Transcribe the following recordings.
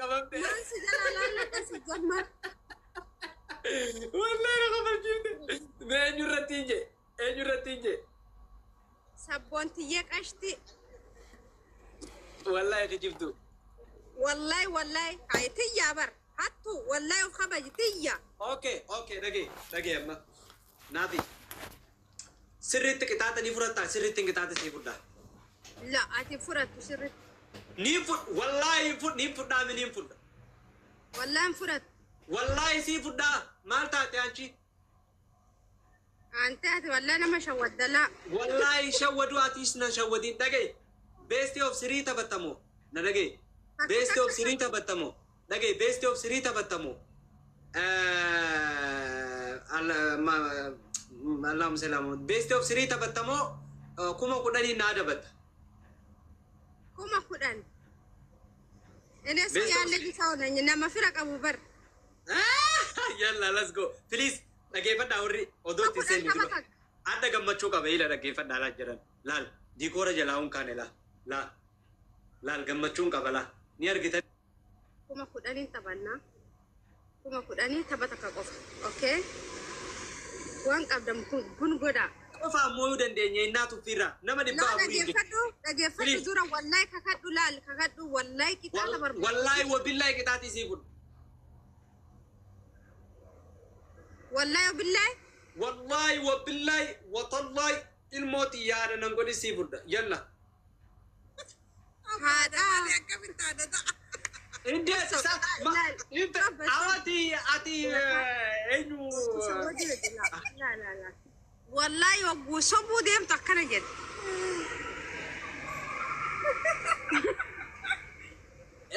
Qabamte. Maan si jalaa laalladha si jammar. Wallahi na kofalchiifte. Mee eenyu irratti hin jee? Eenyu irratti hin jee? Sabboontiyyee qashti. Wallahi kijibdu. Wallahi wallahi hay tiyya bar. Hattu wallahi of kabaji tiyya. Okay, okay, dhagee, dhagee amma. Naafi. Sirriitti qixaaxa ni fudhattaa, sirriitti hin qixaaxa sii fudhaa. La ati fudhattu sirriitti. Ni fud, wallahi hin fud, ni fudhaa mi ni fudha. Wallahi hin fudhattu. Wallahi sii fudhaa. Maal taate anchi? Ante ati wallahi nama shawwaddalaa. Wallahi shawwadu atiis na shawwadiin dhagaye. Best of three taphattamoo? Na dhagaye. Best of three taphattamoo? Dhagaye best of three taphattamoo? Allahumma salli ala Muhammad. Best of three taphattamoo? 10,000 naa dabatta. 10,000. እኔ ሰው Best of ያለኝ ሰው ነኝ። Nama fira qabu bar. Yalla, let's go. Please, dhaggeeffadhaa warri odoo itti 10,000 seenni dura. taphatan. Adda gammachuu qaba ila dhaggeeffadhaa laal jedhan. Laal diikoora jalaa hun kaane laa. Laa. Laal gammachuun qaba laa. Ni argitan. 10,000 taphannaa. 10,000 tapha takka qofa. Okay? Waan qabdan kun kun godhaa. Qofa ammoo yoo dandeenye innaa tuffiirraa nama dhibba Laa afurii jiru. dhageeffadhu dhageeffadhu Please. dura wallahi kakadhu laal kakadhu wallahi qixaaxa barbaadu. Wallaahi wabillaahi qixaaxii sii fudhu. Wallahi billahi Wallaahi wabillaahi watallaahi ilmooti yaada nan godhi sii fudha. Yalla. Haadhaa. Akkamitti haadha ta'a? Indeet isa Laal. ati ati eenyu. Laa laa laa. Wallahi wagguu sobuu deemtu akkana jedhe.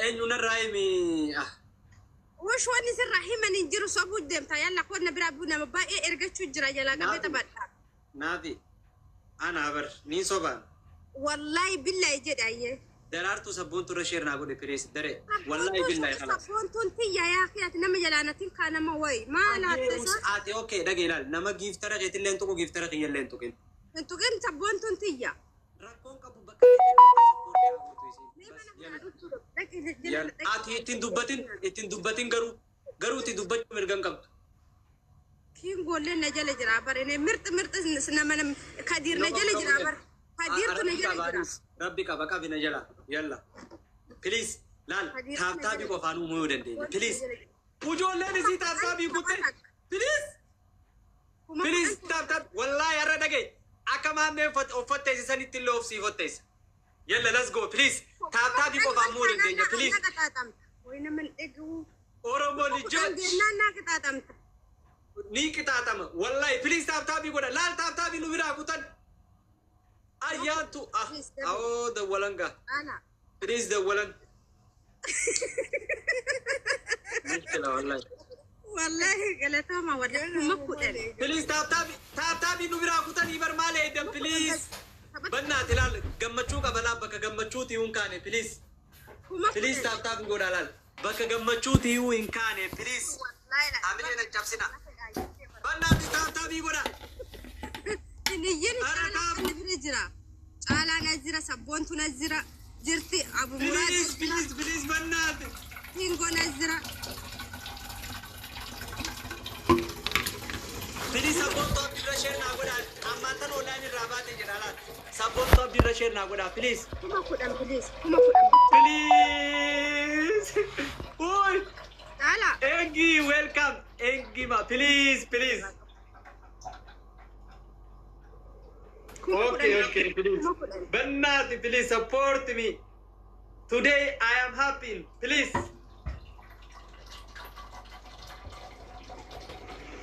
Eenyu narraa himi. Ah. Wush wanni sirraa himan hin jiru sobuu deemta yalla qonna biraa buu nama baay'ee ergachuu jira jalaa qabee Naafi. taphadha. Naafi. Ana bar ni sobaan. Wallahi billahi jedhe ayyee. Daraartuu sabboontu irra share naa godhe please daree. Wallaahi billahi khalas. Sabboontuun tiyya yaa ati nama jalaa natiin kaa nama wayi maal hatta isaa. Ati okay dhagee ilaal nama giiftara keetillee hin tuqu giiftara kiyyallee hin tuqin. Hin tuqin sabboontuun tiyya. Rakkoon qabu bakka support haa gootu isiin. Mee Bas, mana yalla. kana dhuftu dhaqi Yalla. Ati ittiin dubbatin ittiin dubbatin garuu garuu itti dubbachuu mirga hin qabdu. Kiingoolleen na jala jira bare ne mirxi mirxi nama kadiir na jala jira bare kadiirtu na Rabbi jala qaba jira. anis. Rabbi qaba qabi na jala. Yalla. Please laal Kadiirtu na tap tapii jala. qofaan uumuu yoo dandeenya. Please. Ijoolleen isii tap tapii kutte. Please. Kuma Please 10 tap tap. Wallaahi har'a dhagaye. Akka maammeen uffatteessa sanitti illee of sii fotteessa. Yalla, let's go, please. Tap tapii qofaan uumuu dandeenya. Please. Naa qixaaxamta. Wayi nama hin dhagahu. Oromoo 10,000 lijoch. Jennaan naa qixaaxamta. Ni qixaaxama. Wallahi please tap tapii godha. Laal tap tapii nu biraa kutan. Ayyaantu ah Please, double. awoo dawwalan gaa. Ana. Please dawwalan. Mishkila wallahi. Wallahi galatama wallahi 10,000. Please tap tapii tap tapii nu biraa kutanii bar maal eeddan please. Bannaati laal gammachuu qaba laal bakka gammachuuti hin kaane please. Kuma Please 10. Tap tapii godha laal bakka gammachuuti hin kaane please. Wallahi la. Hamilee na cabsina. Bannaati tap tapii godha. Hiniyyin Ara caalaa taap. kan bira jira. Caalaa na jira, sabboontu na jira, jirti Abu Muraad na Please jira, please please bannaati. Kingo na jira. Please sabboontuu abdiirra share naa godha. Ammaan tan online irraa baate jedha laal. Sabboontuu abdiirra share naa godha please. 10,000 please, 10,000. Please. Uy. Caalaa. Engi welcome. Engi ma please please. Kuma Okay 10. Okay please. 10,000. Bannaati please support me. Today I am happy. Please.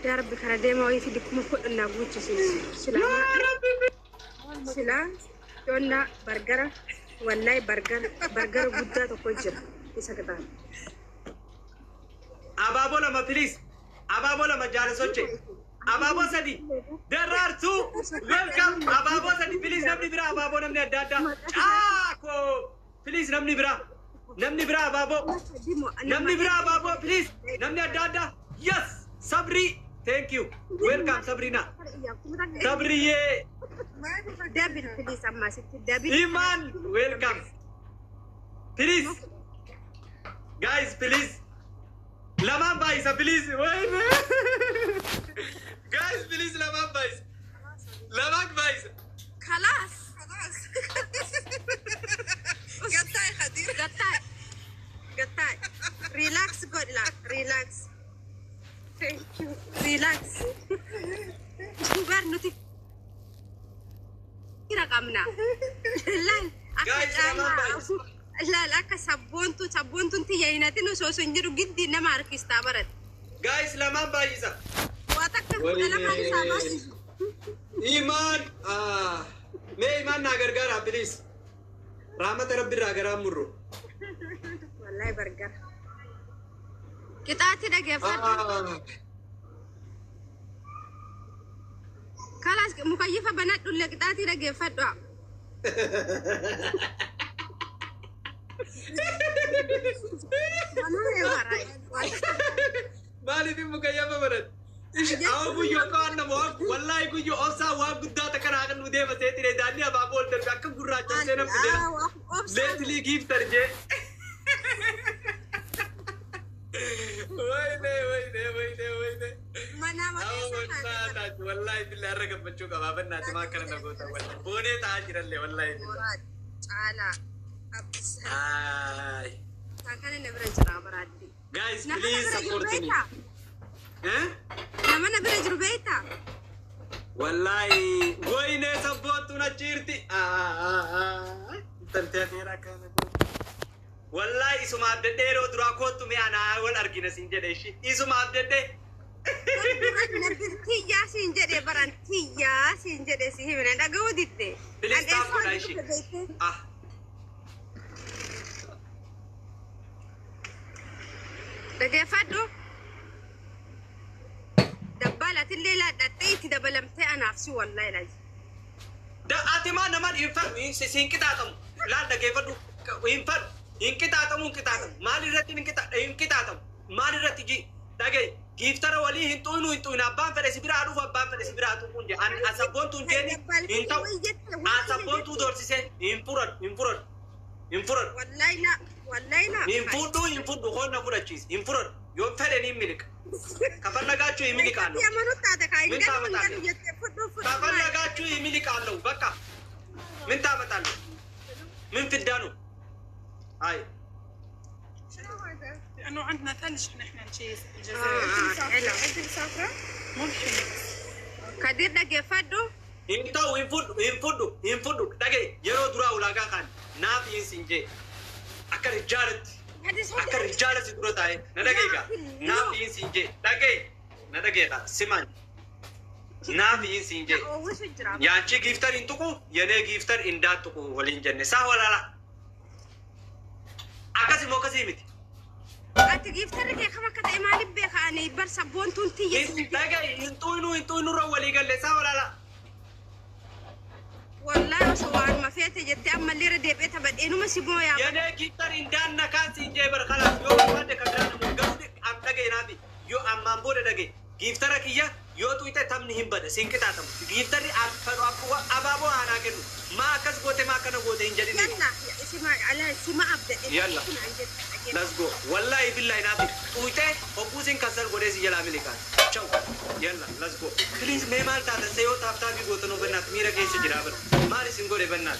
Yaa Rabbi kana deema wayii fidi 10,000 naa guuchisiisu. Silaa Yaa Rabbi. Silaa yoonna bargara wallahi bargara bargara guddaa tokko jira isa qixaa. Abaaboo lama please. Abaaboo lama jaala soche. Abaaboo sadi. Daraartuu welcome. Abaaboo sadi please namni biraa abaaboo namni adda addaa. Caakoo please namni biraa. Namni biraa abaaboo. Namni biraa abaaboo please. Namni adda addaa. Yes. Sabrii. Thank you. Welcome Sabrina. Sabriyyee. Double please ammaasitti double. Iman welcome. Please. Guys, please. Lamaan baay'isa, please. Wayne. Guys, please, lamaan baay'isa. Lamaan baay'isa. خلاص. خلاص. قطعي خدير. قطعي قطعي, relax godha, relax. Thank you. Relax. Bar nuti fira qabna. Laal akka Guys, lamaan baay'isa. Laal akka sabboontu sabboontuun tiyya hinatin osoo osoo hin jedhu giddi nama harkistaa barat. Guys, lamaan baay'isa. Waa takka 12 isaa baay'isu. Imaan. Ah. Mee imaan naa gargaara, please. Raamata rabbi irraa garaa murru. Wallahi bargara. Qixaatti dhageeffadhu. Ah. Kalaas mukayyifa banadhullee qixaatii dhageeffadhu. Maaliif mukayyafa barat? Awa guyyoo akka nama wallahi guyyoo obsaa waan guddaa takka naa kan nu deema seetire daandii abaaboo ol darbe akka gurraacha seenan fidee leetilii giiftar jee. Wayne, wayne, wayne, wayne. Mana. Awa wallahi wallahi billahi har'a gammachuu qabaa bannaati maa akkana na goota wallahi. Boonee ta'aa jirallee wallahi billahi. Caalaa. Abdisaa. Ay. Kana na bira jira baraatti. Guys, Nama na please bira jiru support me. beektaa? Eh? Nama na bira jiru beektaa? Wallahi wayne sabboontuun achi jirti. Intaltee adeera akkana goote. Wallahi isuma abdadhee yeroo duraa kootu mi'a naa wal argina siin jedhe ishi. Isuma abdadhee. Tiyyaa siin jedhe baran, tiyyaa siin jedhe si himina dhaga'uu didde. Please tap godha ishi. Ah. Dhageeffadhu. Dabbaalatillee laadhattee itti dabalamtee anaaf si wallahi laji. Da ati maa naman hin fadhu hin qixaaxamu. Laal dhageeffadhu hin fadhu hin qixaaxamu hin qixaaxamu. Maal irratti hin qixaaxamu? Maal irratti ji dhagaye giiftara walii hin xuyinu hin xuyinu, abbaan fedhe si biraa dhufu, abbaan fedhe si biraa tuquun je an asabboontuun jeeni hin ta'u. Asabboontuu doorsise hin fudhadhu hin fudhadhu hin fudhadhu. Wallahi la, wallahi la. Hin fudhu hin fudhu hoonna fudhachiisi hin fudhadhu yoo fedhe ni miliqa. ከፈለጋችሁ ይሚልቃለሁ። Yamanuu taate kaa hin ምን galu hin ታመጣለህ? galu jettee fudhu fudhu. ከፈለጋችሁ ይሚልቃለሁ። በቃ ምን ታመጣለህ? ምን ፍዳ ነው? አይ። شنو هذا؟ لانه عندنا ثلج نحن نجي آه، الجزائر. انت مسافرة؟ حلو. انت مسافرة؟ ممكن. Kadir dhageeffadhu. Hin ta'u, hin fudhu hin fudhu hin fudhu. Dhagaye, yeroo duraa ulaagaa kan naaf hin sin jee akka rijaalatti akka rijaala si dura taa'e na dhagaye gaa naaf hin sin jee dhagaye na dhagaye gaa siman naaf hin sin jee. Oowwisu jira. ያንቺ gifter hin tuqu የኔ gifter እንዳትtuqu waliin jenne saa walaala akkasi moo akkasii miti? Ati giftarri kee kam akka ta'e maaliif beeka ani bar sabboontuun tiyya. Dhagaye, hin xuyinu hin xuyinu irra walii galle saa walaala. Wallahi osoo waanuma feete jettee ammallee irra deebi'ee taphadheenuma si mooyaa. የኔ gifter እንዳነካን siin jee bar kalaas yoo barbaadde kan biraa namoota garuu am dhagaye naafi yoo ammaan booda dhagaye giftara kiyya yoo xuyxe taphni hin bada siin qixaaxamu giftarri abaaboo aanaa kennu maa akkas goote maa akkana goote hin jedhini. Yalla sima ala sima abdadhe. Yalla. Let's go. Wallahi billahi naafi xuyxe hogguu siin kassal godhee si jalaa milikaan. Ciao. Yalla, let's go. Please, mee maal taatan se yoo tap tapii gootanuu bannaat miira keessa jira bara. Maal isin godhe bannaat?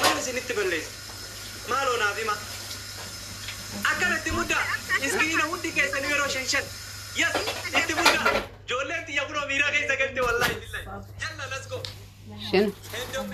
Maal isinitti balleessa? Maaloo naaf hima. Akkanatti muddaa. Iskiriina hundi keessanii yeroo shan shan. Yes, itti muddaa. Ijoolleen xiyya kunoo miira keessa galte wallahi billahi. Yalla, let's go. شنو؟ End of